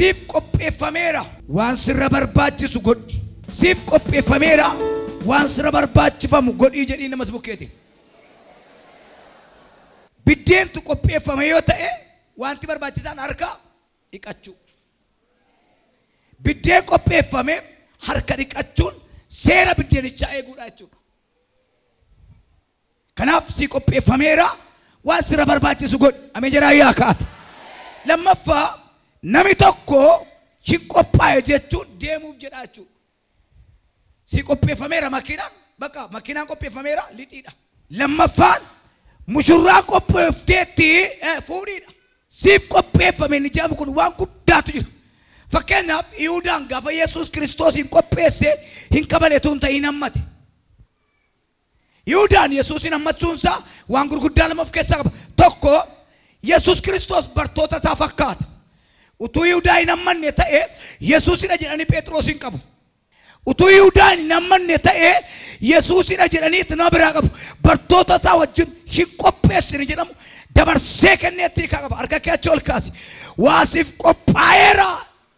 Siif qopheeffameera waan sirra barbaachisu godhi. Siif qopheeffameera waan sirra barbaachifamu godhii jedhii namas bukkeeti. Biddeentu qopheeffame yoo ta'e wanti barbaachisaan harka dhiqachuu. Biddeen qopheeffameef harka dhiqachuun seera biddeenichaa eeguudha jechuudha. Kanaaf si qopheeffameera waan sirra barbaachisu godhi. Ameen jedhaa yaa kaata. Lammaffaa namni tokko hin qophaa'e jechuun deemuuf jedha jechuudha. Si qopheeffameera makiinaan bakka makiinaan qopheeffameera lixiidha. Lammaffaan mushurraan qopheefteetti fuudhiidha. Siif qopheeffame inni jedhamu kun waan guddaatu jira. Fakkeenyaaf Yihuudaan gaafa Yesuus Kiristoos hin qopheesse hin kabaletu hin ta'in hammate. Yihuudaan Yesuusin hammachuunsaa waan gurguddaa lama of keessaa qaba. Tokko Yesuus Kiristoos bartoota isaa fakkaata. Utuu Yihudaa hin hammanne ta'e Yesuusidha jedhanii Phexros hin qabu. Utuu Yihudaa hin hammanne ta'e Yesuusidha jedhanii itti nama biraa qabu. Bartoota isaa wajjin hin qopheessine jedhamu dabarsee kenneetti hiikaa qaba. Harka kee achi ol kaasi. Waa siif qophaa'eera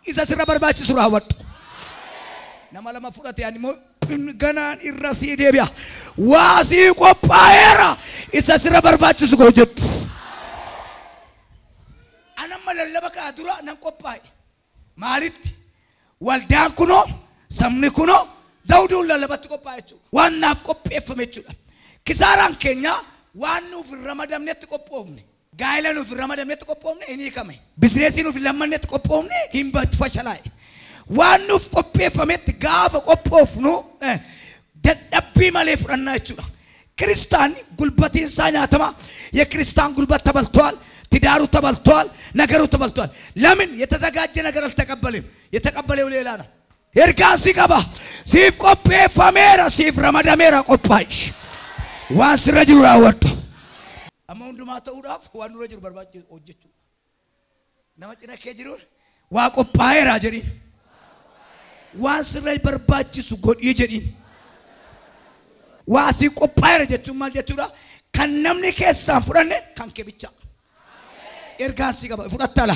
isa sirra barbaachisu raawwadhu. Nama lama fudhate ani immoo ganaan irra sii deebi'a. Waa sii qophaa'eera isa sirra barbaachisu hojjedhu. Anamma lallaba kana dura nan qophaa'e. Maalitti? Waldaan kunoo sabni kunoo zawduun lallabatti qophaa'e jechuudha. Waan naaf qopheeffame jechuudha. Kisaaraan keenya waan nuuf hin ramadamnetti qophoofne. Gaa'ela nuuf hin ramadamnetti qophoofne hin hiikame. Bizineesii nuuf hin lammannetti qophoofne hin fashalaa'e. Waan nuuf qopheeffametti gaafa qophoofnu dadhabbii malee fudhannaa jechuudha. Kiristaan gulbatiin isaa nyaatama. የክርስቲያን ጉልበት ተበልቷል። ትዳሩ ተበልቷል። ነገሩ ተበልቷል። ለምን የተዘጋጀ ነገር አልተቀበለም? የተቀበለው ሌላ ነው። Ergaan si qaba. Siif qopheeffameera, siif ramadameera qophaa'i. Waan sirra jiru raawwadhu. Amma hundumaa ta'uudhaaf waan nurra jiru barbaachisu hojjechuudha. Nama cina kee jiruun waa qophaa'eera jedhiin. Waan sirra barbaachisu godhii jedhiin. Waa si qophaa'eera jechuun maal jechuudha? Kan namni keessaan fudhanne kan kee bicha. Ergaan si qaba fudhattala.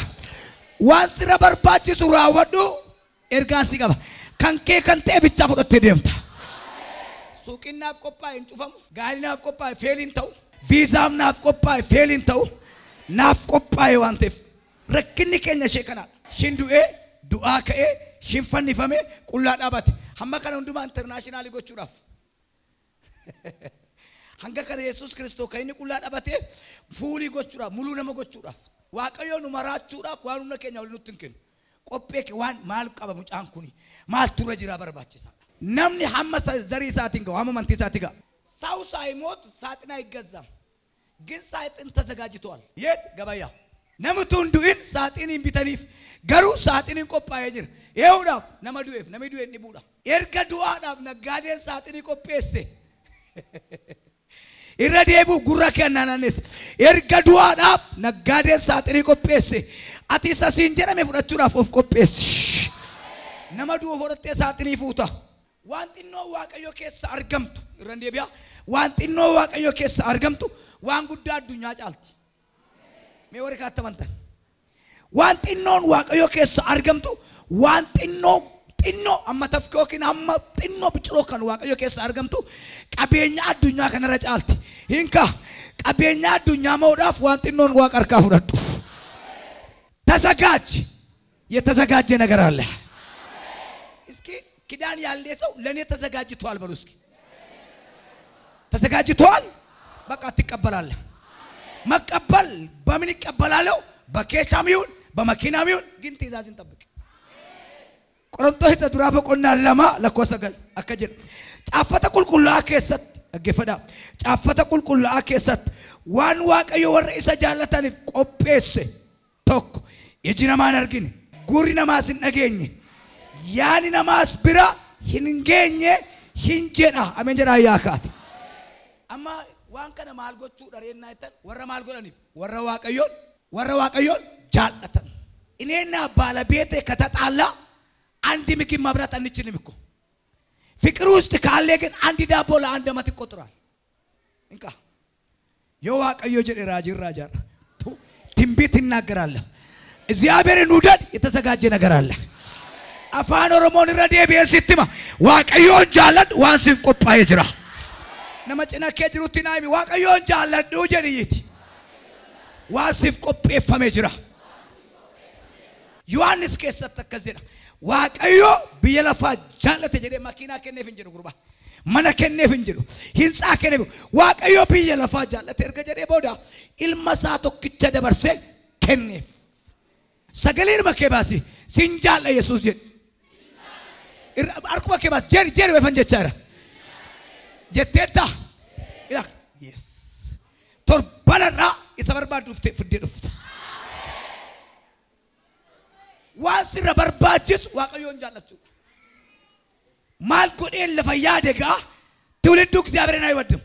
Waan sirra barbaachisu raawwadhu ergaan si qaba. Kan kee kan ta'e bichaa fudhattee deemta. Suuqiin naaf qophaa'e hin cufamu. Gaariin naaf qophaa'e feeliin ta'u. Viizaam naaf qophaa'e feeliin ta'u. Naaf qophaa'e waan ta'eef. Rakkinni keenya ishee kanaadha. Shin du'ee, du'aa ka'ee, shin fannifame, qullaa dhaabate. Hamma kana hundumaa intarnaashinaalii gochuudhaaf. Hanga kana Yesuus Kiristoos kan inni qullaa dhaabate fuulii gochuudhaaf, muluu nama gochuudhaaf. Waaqayyoon nu maraachuudhaaf waan humna keenya waliin nutti hin kennu. Qophee kee waan maal qaba mucaan kuni maal tura jira barbaachisaadha. Namni hamma zarii isaatiin gahu hamma amantii isaatiin gahu. ሰው ሳይሞት ሳጥን አይገዛም፣ ግን ሳጥን ተዘጋጅቷል። የት ገበያ namtu hin du'in saaxiniin hin bitaniif garuu saaxiniin qophaa'ee jira. Eehuudhaaf nama du'eef namni du'e hin dhibuudha. Erga du'aadhaaf naggaadeen saaxinii qopheesse. Irra deebi'u gurra kennaa naanneesse. Erga du'aadhaaf naggaadeen saaxinii qopheesse. Ati isa siin jedhame fudhachuudhaaf of qopheessi. Nama du'u fudhattee saaxinii fuuta. Waan xinnoo Waaqayyo keessa argamtu irra deebi'a. Waan xinnoo Waaqayyo keessa argamtu waan guddaa addunyaa caalti. Mee warri kaatti amantan. Waan xinnoon Waaqayyo keessa argamtu waan xinnoo xinnoo amma tafkee yookiin amma xinnoo biqiloo kan Waaqayyo keessa argamtu qabeenya addunyaa kanarra caalti. Hinka qabeenya addunyaa mo'uudhaaf waan xinnoon Waaqa harkaa fudhadhu. ተዘጋጅ። የተዘጋጀ ነገር አለ። እስኪ ኪዳን ያለ ሰው ለኔ ተዘጋጅቷል በሉ እስኪ። ተዘጋጅቷል። በቃ ትቀበላለህ። መቀበል በምን ይቀበላለሁ? በኬሻም ይሁን በመኪናም ይሁን ግን ትእዛዝን ጠብቅ። Qorontoos isa duraa boqonnaa 2 lakkoofsa 9 akka jedhu. Caaffata qulqullaa'aa keessatti dhaggeeffadhaa. Caaffata qulqullaa'aa keessatti waan Waaqayyo warra isa jaallataniif qopheesse tokko iji namaa hin argine, gurri namaas hin dhageenye, yaani namaas bira hin geenye hin jedha. Ameen jedhaa yaa kaate. Amma waan kana maal gochuudha reennaa jettan warra maal godhaniif warra Waaqayyoon jaallatan. እኔና ባለቤቴ ከተጣላ አንድ ምግብ መብላት አንችልም እኮ። ፍቅር ውስጥ ካለ ግን አንድ ዳቦ ለአንድ ዓመት ይቆጥራል። እንካ የዋቀዮ jedhe raajii raajaa ትንቢት እናገራለሁ። እግዚአብሔርን ውደድ፣ የተዘጋጀ ነገር አለ። Afaan Oromoon irra deebi'ee sitti hima. Waaqayyoon jaalladhu waan siif qophaa'ee jira. Nama cina kee jirutti naa himi Waaqayyoon jaalladhu jedhiiti. Waan siif qopheeffamee jira. Yohaannis keessatti akkas jedha. Waaqayyo biyya lafaa jaallate jedhee makiinaa kenneef hin jedhu gurbaa. Mana kenneef hin jedhu. Hintsaa kenneef. Waaqayyo biyya lafaa jaallate erga jedhee booda ilma isaa tokkicha dabarsee kenneef. Sagalee ilma kee baasi sin jaalla Yesuus jedhe. Harkuma kee baasi jedhi jedhi weefan jechaa jira. Jetteetta. Ila yes. Torbanarraa isa barbaaddu fiddee dhufta. Waan sirra barbaachisu Waaqayyoon jaallachuudha. Maal godheen lafa yaade gaa ትውልዱ እግዚአብሔርን አይወድም።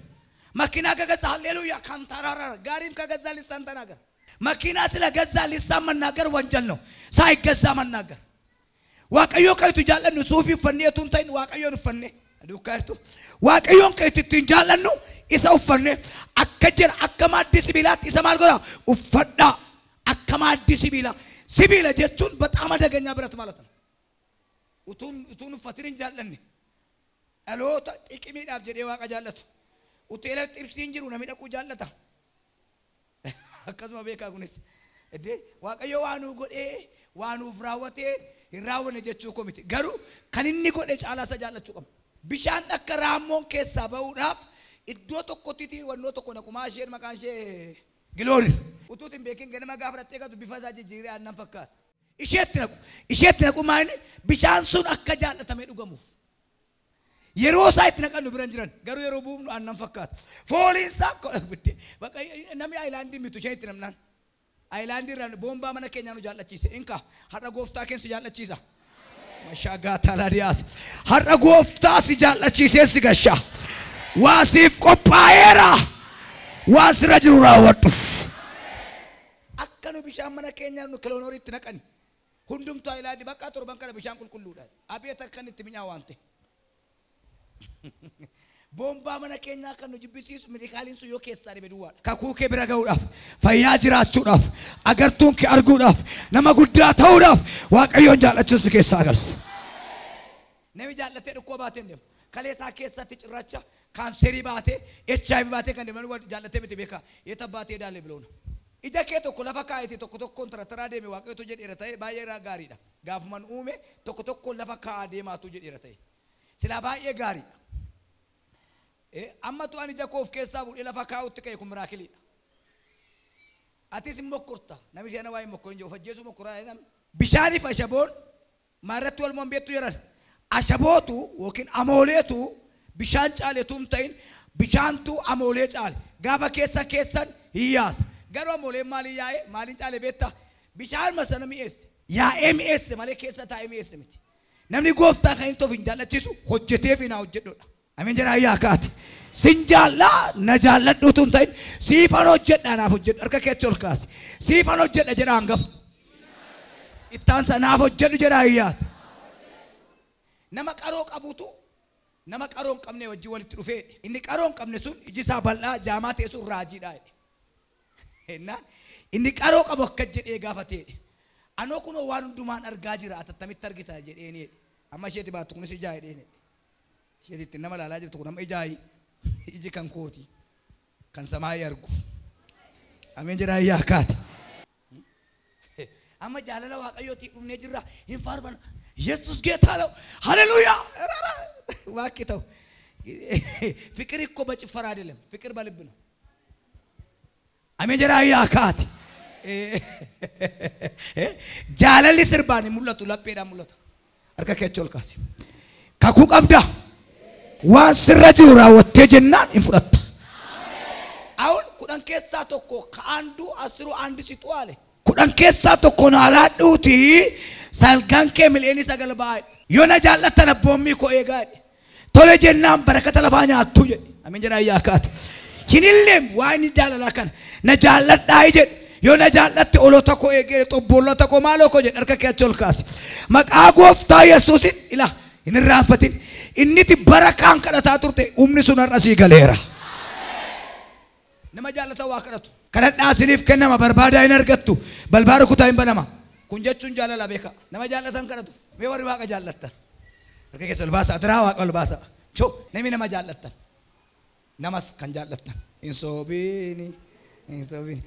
መኪና ከገዛ ሃሌሉያ ካንታራራ ጋሪም ከገዛ ሊሳን ተናገር። መኪና ስለገዛ ሊሳን መናገር ወንጀል ነው። ሳይገዛ መናገር Waaqayyo kan itti jaallannu suufii uffannee utuu hin ta'in Waaqayyoon uffannee duukaa jirtu. Waaqayyoon kan ittiin jaallannu isa uffannee akka jira akka maaddii sibiilaatti isa maal godhaa uffadhaa akka maaddii sibiilaa. Sibiila jechuun በጣም አደገኛ ብረት ማለት ነው። utuun uffatin hin jaallanne dhaloota xiqimiidhaaf jedhee waaqa jaallatu. Uteela xibsiin jiru namni dhaquu jaallata. Akkasuma beekaa kunis. Waaqayyo waa nuu godhee waa nuuf raawwatee hin raawwanne jechuu koo miti. Garuu kan inni godhe caalaa isa jaallachuu qabna. Bishaan akka raammoon keessaa ba'uudhaaf iddoo tokkotti wannoo tokko naqumaa isheen maqaan ishee Giloori. Utuutti hin beekin ganama gaafa dhattee gatu bifa isaa jijjiiree aannan fakkaata. Isheetti naqu. Isheetti naqu maali? Bishaan sun akka jaallatamee dhugamuuf. Yeroo isaa itti naqannu bira hin jiran garuu yeroo buufnu aannan fakkaata. Fooliin isaa bakka namni aayilaandii mitu isheen itti namnaan. Aayilaandii irraan boombaa mana keenyaa nu jaallachiise. Inka har'a gooftaa keessa jaallachiisa. Mashagaa talaadiyaas. Har'a gooftaa si jaallachiisee si gasha. Waa siif qophaa'eera. Waan sirra jiru raawwadhuuf. Akka nu bishaan mana keenyaa nu kiloonoriitti naqani. Hundumtuu aayilaandii bakka torban kana bishaan qulqulluudha. Abeet akka inni itti mi'aawu waan ta'e. Boombaa mana keenyaa kan nu jibbisiisu meedikaaliin sun yoo keessaa dhibe duwwaadha. Kakuu kee bira ga'uudhaaf, fayyaa jiraachuudhaaf, agartuun kee arguudhaaf, nama guddaa ta'uudhaaf Waaqayyoon jaallachuun si keessaa galu. Namni jaallatee dhukkuba baatee hin deemu. Kalee isaa keessatti cirracha kaanserii baatee, HIV baatee kan deemu jaallatee miti beekaa. Yeeta baatee daalee biloona. Ija kee tokko lafa kaa'ete tokko tokkoon tarataraa deeme Waaqayyotu jedheera ta'e baay'ee gaariidha. Gaafuman uume tokko tokkoon lafa kaa'aa deemaatu jedheera ta'e. Silaa baay'ee gaariidha. Amma tu'an ija koo of keessaa fuudhee lafa kaa'utti ka'e kun miraakiliidha. Atis hin mokkorta. Namni seenaa waa hin mokkorin jiru. Of ajjeesuu mokkoraa namni. Bishaaniif ashaboon maarratti wal moon beektu jedhan. Ashabootu yookiin amooleetu bishaan caaletu hin ta'in bishaantu amoolee caale. Gaafa keessa keessan hin yaasa. Garuu amooleen maaliin yaa'e maaliin caale beektaa? Bishaan sana mi'eesse. Yaa'ee mi'eesse malee keessa taa'ee mi'eesse miti. Namni gooftaa kan inni of hin jaallachiisu hojjeteef hin hojjedhudha. Ameen jedhaa yaa kaate. Sin jaallaa na jaalladhuutu hin ta'in siifan hojjedha naaf hojjedhu harka keetti ol kaasi. Siifan hojjedha jedha hangafa. Ittaansa naaf hojjedhu jedhaa iyyaata. Nama qaroo qabutu nama qaroo hin qabne wajjin walitti dhufee inni qaroo hin qabne sun iji isaa bal'aa jaamaa ta'e sun raajiidha jedhe. Inni qaroo qabu akka jedhee gaafatee anoo kunoo waan hundumaan argaa jira atattamitti argita jedheeni amma isheeti baattu kunis ijaa jedheeni. Isheeti ittiin nama ilaalaa jirtu kun amma ijaayi iji kan kooti kan samaayii argu. Ameen jedhaa iyyaa kaate. Amma jaalala Waaqayyootii dhufnee jirra hin faarfanna. Yesus ጌታ ነው። ሃሌሉያ እባክህ ተው። ፍቅር እኮ በጭፈራ አይደለም፣ ፍቅር በልብ ነው። አሜን jedhaa iyyaa kaate. Jaalalli sirbaan hin mul'atu, lapheedhaan mul'ata. Harka keetti ol kaasi. Kakuu qabda. Waan sirra jiru raawwattee jennaan hin fudhatta. አሁን kudhan keessaa tokko ከአንዱ አስሩ አንድ ስጡ አለ። Kudhan keessaa tokko naa laadhuuti salgan kee miliyoonii sagal ba'aa. Yoo na jaallattan abboommii koo eegaa jedhe. Tole jennaan barakata lafaa nyaattu jedhe. Ameen jedhaa iyyaa kaate. Hinilleem waa inni jaalalaa kana na jaalladhaa jedhe. Yoo na jaallatte olota koo eegee xobboolota koo maaloo koo jedhe harka kee achi ol kaasi. Maqaa gooftaa Yesuusin ila hin irraanfatin. Inniti barakaan kadhataa turte humni sun har'a sii galeera. Nama jaallata waa kadhatu. Kadhadhaa isiniif kennama barbaadaa hin argattu. Balbaa rukutaa hin banama. Kun jechuun jaalala beeka. Nama jaallatan kadhatu. Mee warri waaqa jaallattan. Harka keessa ol baasaa. Adiraa waaqa ol baasaa. Choo namni nama jaallattan. Namas kan jaallattan. Hin sobiini. Hin sobiini.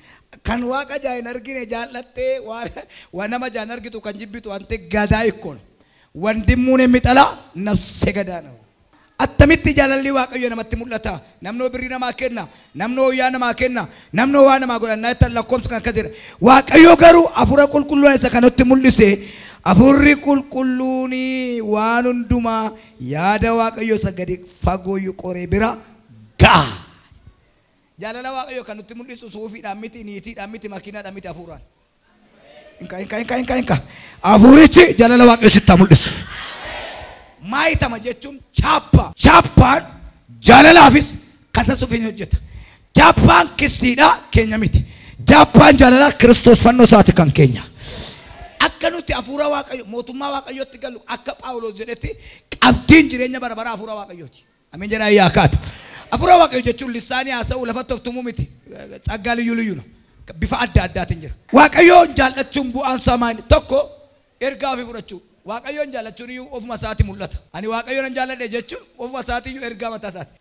Kan waaqa jaa hin argine jaallattee waan nama jaa hin argitu kan jibbitu wante gadaa ikkoon. Wandimmuun የሚጠላ ነፍሴ ገዳ ነው። Attamitti jaalalli Waaqayyo namatti mul'ata. Namnoo birrii namaa kenna, namnoo wayyaa namaa kenna, namnoo waa namaa godha. Naa lakkoomsa kan akkas jedha. Waaqayyo garuu hafuura qulqulluun isa kanatti mul'ise. Hafuurri qulqulluun waan hundumaa yaada Waaqayyo isa gadi fagooyyuu qoree bira ga'a. Jaalala Waaqayyo kan nutti mul'isu suufiidhaan miti, niitiidhaan miti, makiinaadhaan miti, hafuuraan. Inka inka inka inka inka. Hafuurichi jaalala Waaqayyo sitti haa mul'isu. Maayitama jechuun chaappaa. Chaappaan jaalalaafis kasasuuf hin hojjeta. Chaappaan kisiidha keenya miti. Chaappaan jaalalaa Kiristoos fannoo isaati kan keenya. Akka nuti hafuura Waaqayyo mootummaa Waaqayyootti gallu akka Phaawulos jedhetti qabdiin jireenya bara baraa hafuura Waaqayyooti. Ameen jedhaa yaa kaatu. Hafuura Waaqayyo jechuun lisaanii haasa'uu lafatti of tumuu miti. Tsaggaa liyyuu liyyuu bifa adda addaatiin jira. Waaqayyoon jaallachuun bu'aan isaa maali? Tokko ergaa ofii fudhachuu. Waaqayyoon jaallachuun iyyuu ofuma isaati mul'ata. Ani Waaqayyoon jaalladhe jechuun ofuma isaati iyyuu ergaa mataa isaati.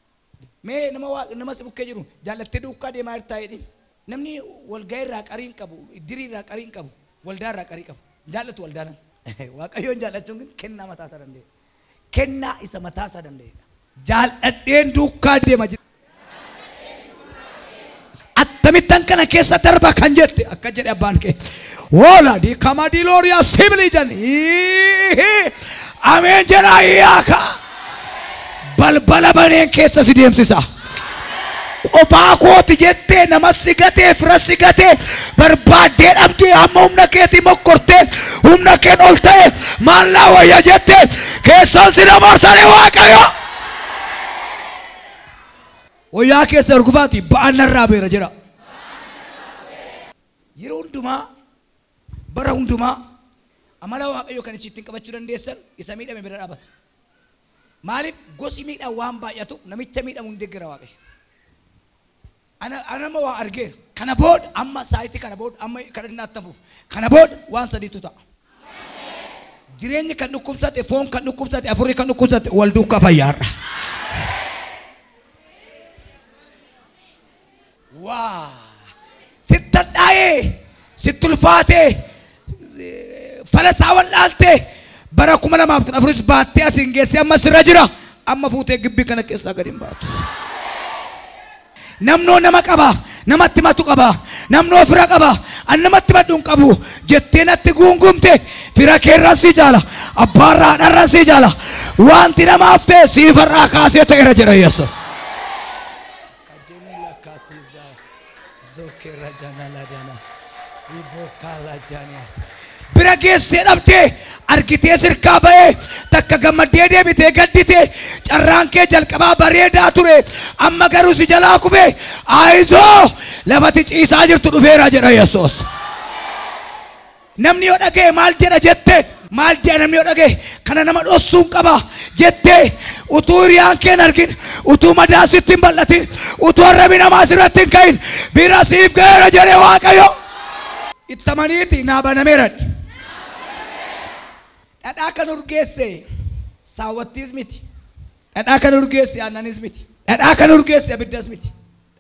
Mee nama si bukkee jiru jaallattee duukaa deemaa jirtaa jedhi. Namni walgaa irraa qarii hin qabu, dirii irraa qarii hin qabu, waldaa irraa qarii qabu. Jaallatu waldaanan. Waaqayyoon jaallachuun kennaa mataa isaa danda'e. Kennaa isa mataa isaa danda'edha. Jaalladheen duukaa deema jira. Attamittan kana keessa darba kan jette akka jedhe abbaan kee. Woola di kamadilooria sibilijan. Ameen jedhaa yaaka. Balbala baneen keessa si deemsisa. Qophaa kooti jettee nama si gatee fira si gatee barbaaddee dhabdee amma humna keetii mokkortee humna keen ol ta'e maal naa wayya jettee keessan si dabarsanii Waaqayyo. Wayyaa keessa urgufaati ba'aan narraa beera jedha. Yeroo hundumaa bara hundumaa amala Waaqayyo kan ittiin qabachuu dandeessan isa miidhame bira dhaabata. Maaliif gosi miidhaan waan baay'atu namicha miidhamu hin deeggara Waaqayyo. Ana nama waa argeera. Kana booda amma saayitii kana booda amma kadhannaa tafuuf kana booda waan sadiitu ta'a. Jireenyi kan dhukkubsate, foon kan dhukkubsate, hafuurri kan dhukkubsate wal duukaa fayyaarra. Waa sitti hadhaa'ee sitti ulfaatee falasaa wallaaltee bara 2014 baattee asiin geessee amma sirra jira. Amma fuutee gibbii kana keessaa gadi hin baatu. Namnoo nama qaba, namatti matu qaba, namnoo fira qaba, an namatti maddu hin qabu jettee natti guungumte fira keerraan si jaala, abbaarraa haadharraan si jaala, wanti namaaf ta'e siifarraa kaasee ta'eera jedha Yesuus. Bira geessee dhabdee argitee sirkaa ba'ee takka gammaddee deebitee gadditee carraan kee jalqabaa bareedaa ture amma garuu si jalaa kufee ayizoo lafati ciisaa jirtu dhufeera jedha Yesuus. Namni yoo dhaga'e maal jedha jette maal jedha namni yoo dhaga'e kana nama dhossuun qaba jettee utuu hiriyaan kee hin argin utuu madaan sitti hin bal'atin utuu arrabni namaa sirratti hin ka'in bira siif ga'eera jedhee Waaqayyo. Ittamaniiti naa banameera. Dhadhaa kan urgeesse saawwattiis miti. Dhadhaa kan urgeesse aannanis miti. Dhadhaa kan urgeesse abiddas miti.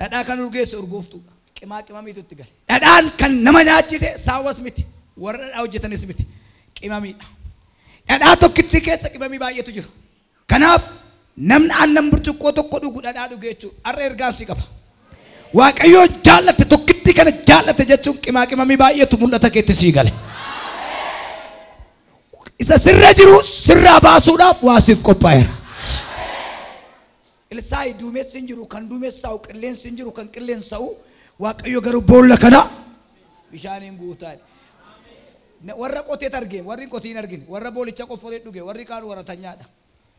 Dhadhaa kan urgeesse urgooftuudha. Qimaa qimamiitu itti gale. Dhadhaan kan nama nyaachise saawwas miti. Warra dhadhaa hojjetanis miti. Qimamiidha. Dhadhaa tokkitti keessa qimamii baay'eetu jira. Kanaaf namni aannan burcuqqoo tokko dhugu dhadhaa dhuge jechuudha. Har'a ergaan si qaba. Waaqayyo jaallatte tokkitti kana jaallatte jechuun qimaa qimamii baay'eetu mul'ata keetti sii gale. Isa sirra jiru sirraa baasuudhaaf waa siif qophaa'eera. Elsaayi duumessi hin jiru kan duumessaa'u qilleensi hin jiru kan qilleensa'u Waaqayyo garuu boolla kana bishaaniin guutaadha. Warra qoteet argee warri qotiin argine warra boolicha qoffolee dhuge warri kaan warra tanyaadha.